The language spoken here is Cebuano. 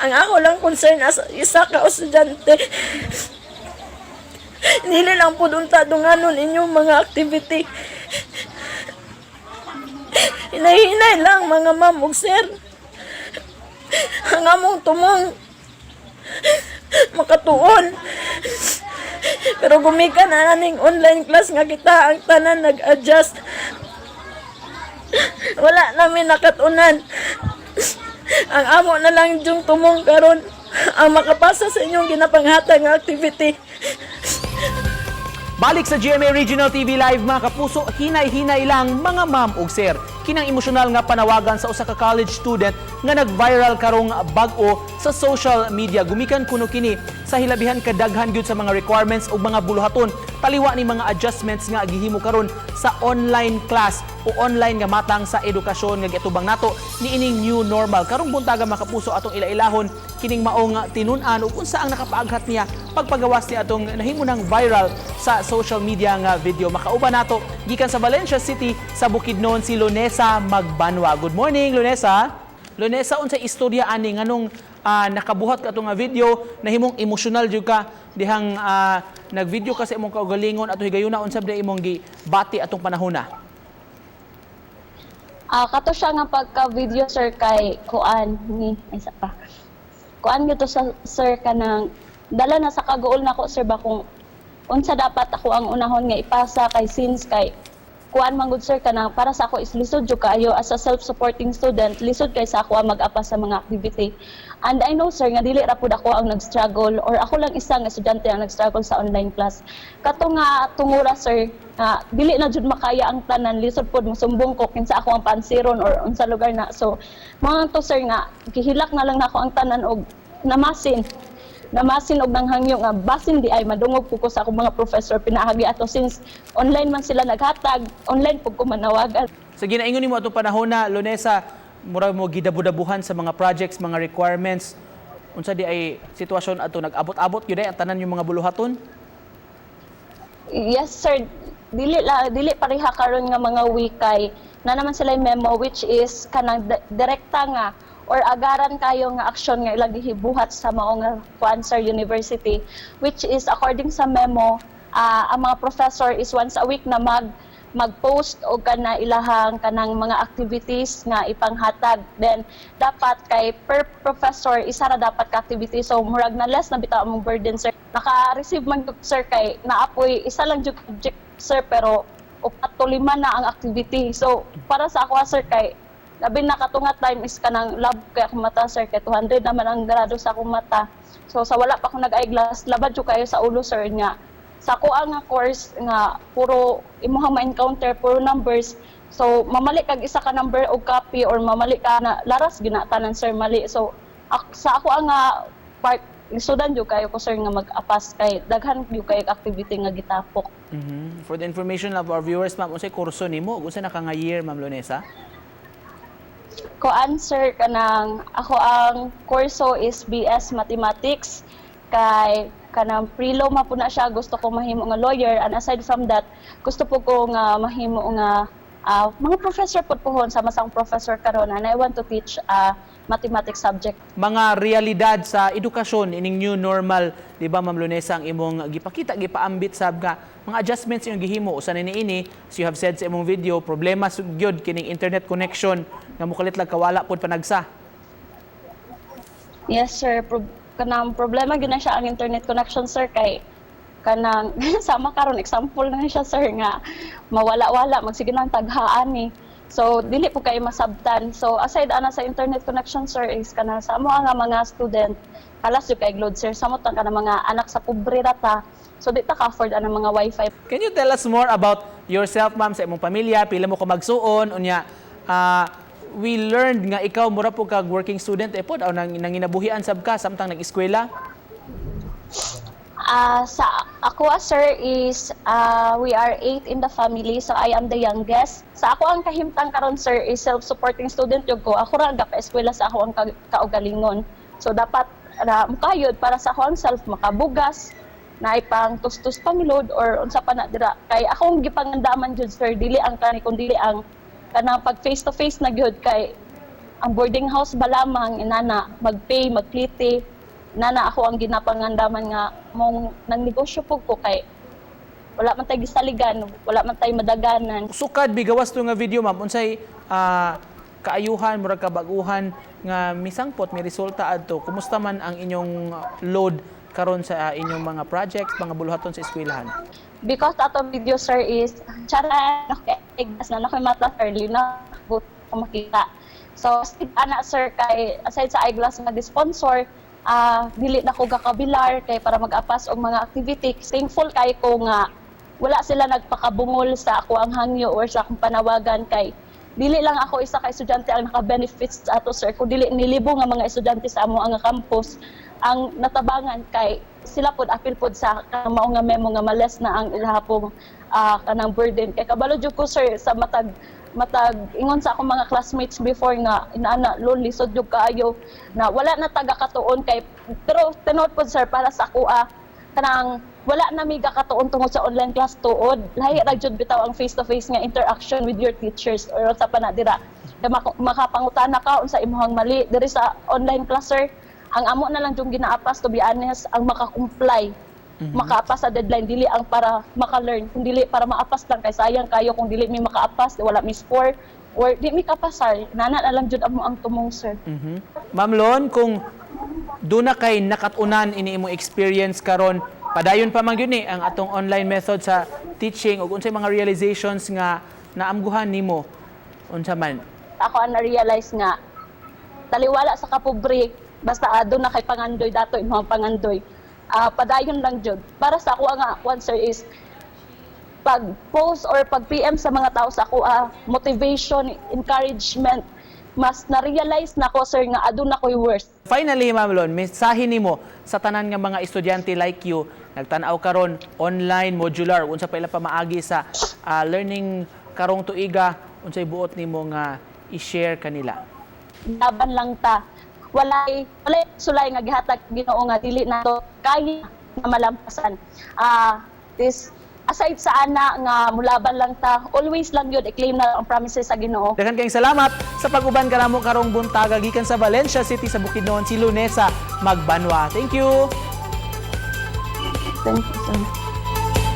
Ang ako lang concern as isa ka estudyante, dili lang pud unta dunganon inyong mga activity. Hinay-hinay lang, mga ma'am ug sir. Ang among tumong makatuon. Pero gumikan na ning online class nga kita ang tanan nag-adjust. Wala namin nakatunan. Ang amo na lang yung tumong karon ang makapasa sa inyong ginapanghatag nga activity. Balik sa GMA Regional TV Live, mga kapuso, hinay-hinay lang, mga ma'am ug sir. Kinang emosyonal nga panawagan sa usa ka college student nga nag-viral karong bag-o sa social media. Gumikan kuno kini sa hilabihan kadaghan gyud sa mga requirements ug mga buluhaton taliwa ni mga adjustments nga gihimo karon sa online class o online nga matang sa edukasyon nga giatubang nato niining new normal. Karong buntaga, mga kapuso, atong ila-ilahon kining maong tinun-an ug unsa ang nakapaaghat niya pagpagawas ni atong nahimo ng viral sa social media nga video. Makauban nato gikan sa Valencia City sa Bukidnon si Lonesa Magbanwa. Good morning, Lonesa. Lonesa, unsay istorya ani, nganong nakabuhat ka nga video, nahimong emosyonal jud ka dihang nag-video ka sa imong kaugalingon ato higayuna, unsa ba imong gibati atong panahona? Kato siya nga pagka-video, sir, kay kuan ni ay sa pa. Kuan gyud sa, sir, kanang dala na sa kaguol nako, sir, ba kung unsa dapat ako ang unahon nga ipasa kay since kay kuan man gud, sir, kanang para sa ako is lisod jud kaayo as a self-supporting student, lisod kay sa ako ang mag-apas sa mga activity. And I know, sir, nga dili ra pud ako ang nag-struggle or ako lang isang estudyante ang nag-struggle sa online class. Kato nga tungura, sir, nga dili na jud makaya ang tanan, lisod pud mosumbong ko kinsa ako ang pansiron or unsa lugar na. So mga to, sir, nga gihilak na lang nako ang tanan og namasin namasin og nanghangyo nga basin di ay madungog po ko sa akong mga professor pinaagi ato since online man sila naghatag, online pud ko manawagan. Sa ginaingon nimo atong panahon na, Lonesa, mura mo gidabudabuhan sa mga projects, mga requirements. Unsa di ay sitwasyon ato, nag-abot-abot gyud ay ang tanan yung mga buluhaton? Yes, sir, dili la dili pareha karon nga mga week kay na naman sila yung memo which is kanang direkta nga or agaran kayo nga aksyon nga ilang gihibuhat sa mao nga kuan, sir, university, which is according sa memo, ang mga professor is once a week na mag-post og kana ilahang kanang mga activities nga ipanghatag. Then dapat kay per professor isa ra dapat ka activity, so murag na less na bitaw among burden, sir. Naka-receive man gyud, sir, kay naapoy isa lang jud object, sir, pero upat to lima na ang activity. So para sa ako, sir, kay labi na katunga time is kanang lab kay akong mata, sir, kay 200 naman ang grado sa akong mata. So sa wala pa akong nag-eyeglass, labad jud kayo sa ulo, sir, nga sa ako ang nga course nga puro imuhang ma-encounter puro numbers. So mamali kag isa ka number og copy or mamali ka na laras ginatanan, sir, mali. So sa ako ang nga part, lisudan jud kayo ko, sir, nga mag-apas kay daghan jud kay activity nga gitapok. For the information of our viewers, ma'am, unsay kurso nimo? Ug unsa na ka nga year, Ma'am Lonesa? Ko answer, kanang ako ang kurso is BS Mathematics kay kanang pre-law man po na siya. Gusto ko mahimo nga lawyer and aside from that, gusto po ko nga mahimo nga mga professor pod pohon sama sa akong professor karon, and I want to teach mathematics subject. Mga realidad sa edukasyon ining new normal, di ba, Ma'am Lunesa, ang imong gipakita, gipaambit sab nga mga adjustments yung gihimo usa ni niini. As you have said sa imong video, problema gyud kining internet connection nga mukalit lang kawala pod panagsa. Yes, sir. Kanang problema gyud na siya ang internet connection, sir, kay kanang sama karon, example na siya, sir, nga mawala-wala, magsige nang taghaan ni. So dili po kayo masabtan. So aside ana sa internet connection, sir, is kanang sa amo nga mga student kalas jud kay load, sir. Samot ang kanang mga anak sa pobre ra ta. So di ta ka afford anang mga wifi. Can you tell us more about yourself, ma'am, sa imong pamilya, pila mo ka magsuon, unya we learned nga ikaw mura po kag working student eh pod, aw nang nanginabuhian sab ka samtang nag-eskwela? Sa ako, sir, is we are eight in the family, so I am the youngest. Sa ako ang kahimtang karon, sir, is self-supporting student jud ko. Ako ra pa eskwela sa ako ang kaugalingon. So dapat ra mukayod para sa ako ang self, makabugas na ipang tustos pang load or unsa pa na dira kay akong gipangandaman jud, sir, dili ang kani kun dili ang kanang pag face to face na gyud kay Ang boarding house ba lamang inana magpay, magpliti nana ako ang ginapangandaman nga mong nang negosyo pug ko kay wala man tay gisaligan, wala man tay madaganan. Sukad bigawas to nga video, ma'am, unsay kaayuhan, murag kabaguhan nga misangpot, may resulta adto? Kumusta man ang inyong load karon sa inyong mga projects, mga buluhaton sa eskwelahan? Because ato video, sir, is charan okay na na mata early na ko makita. So ana, sir, kay aside sa eyeglass nga sponsor, dili na ko gakabilar kay para mag-apas og mga activity. Thankful kay ko nga wala sila nagpakabungol sa ako ang hangyo or sa akong panawagan kay dili lang ako isa ka estudyante ang naka-benefits sa ato, sir, kun dili nilibo nga mga estudyante sa amo ang campus ang natabangan kay sila pod apil pod sa kanang mao nga memo nga ma-less na ang ilaha pong kanang burden kay kabalo jud ko, sir, sa matag matag ingon sa akong mga classmates before nga inaana lol, lisod jud kaayo na wala na taga katuon kay pero tinuod pod, sir, para sa ako kanang wala na mi gakatuon tungod sa online class. Tuod lahi ra jud bitaw ang face to face nga interaction with your teachers or sa pa na dira kay makapangutana ka unsa imong mali. Diri sa online class, sir, ang amo na lang jung ginaapas, to be honest, ang maka-comply, makaapas sa deadline, dili ang para maka-learn kung dili para maapas lang kay sayang kayo kung dili mi makaapas, wala mi score or di mi kapasar. Nana na lang jud amo ang tumong, sir. Ma'am Lon, kung duna kay nakatunan ini imong experience karon, padayon pa man gyud ni ang atong online method sa teaching, ug unsay mga realizations nga naamguhan nimo, unsa man? Ako ang na-realize nga taliwala sa kapobre, basta aduna kay pangandoy, dato imong pangandoy, padayon lang jud. Para sa ako nga one, sir, is pag post or pag PM sa mga tao sa ako motivation, encouragement, mas na-realize na ko, sir, nga aduna ko'y worth. Finally, Ma'am Lon, mensahe nimo sa tanan nga mga estudyante like you, nagtan-aw karon online modular, unsa pa ila pamaagi sa learning karong tuiga, unsay buot nimo nga i-share kanila? Laban lang ta. Walay sulay nga gihatag Ginoo nga dili nato kaya nga malampasan. This aside sa ana nga mulaban lang ta, always lang yun i-claim na ang promises sa Ginoo. Daghan kayong salamat sa pag-uban kanamo karong buntaga gikan sa Valencia City sa Bukidnon, si Lunesa Magbanwa. Thank you. Thank you, sir.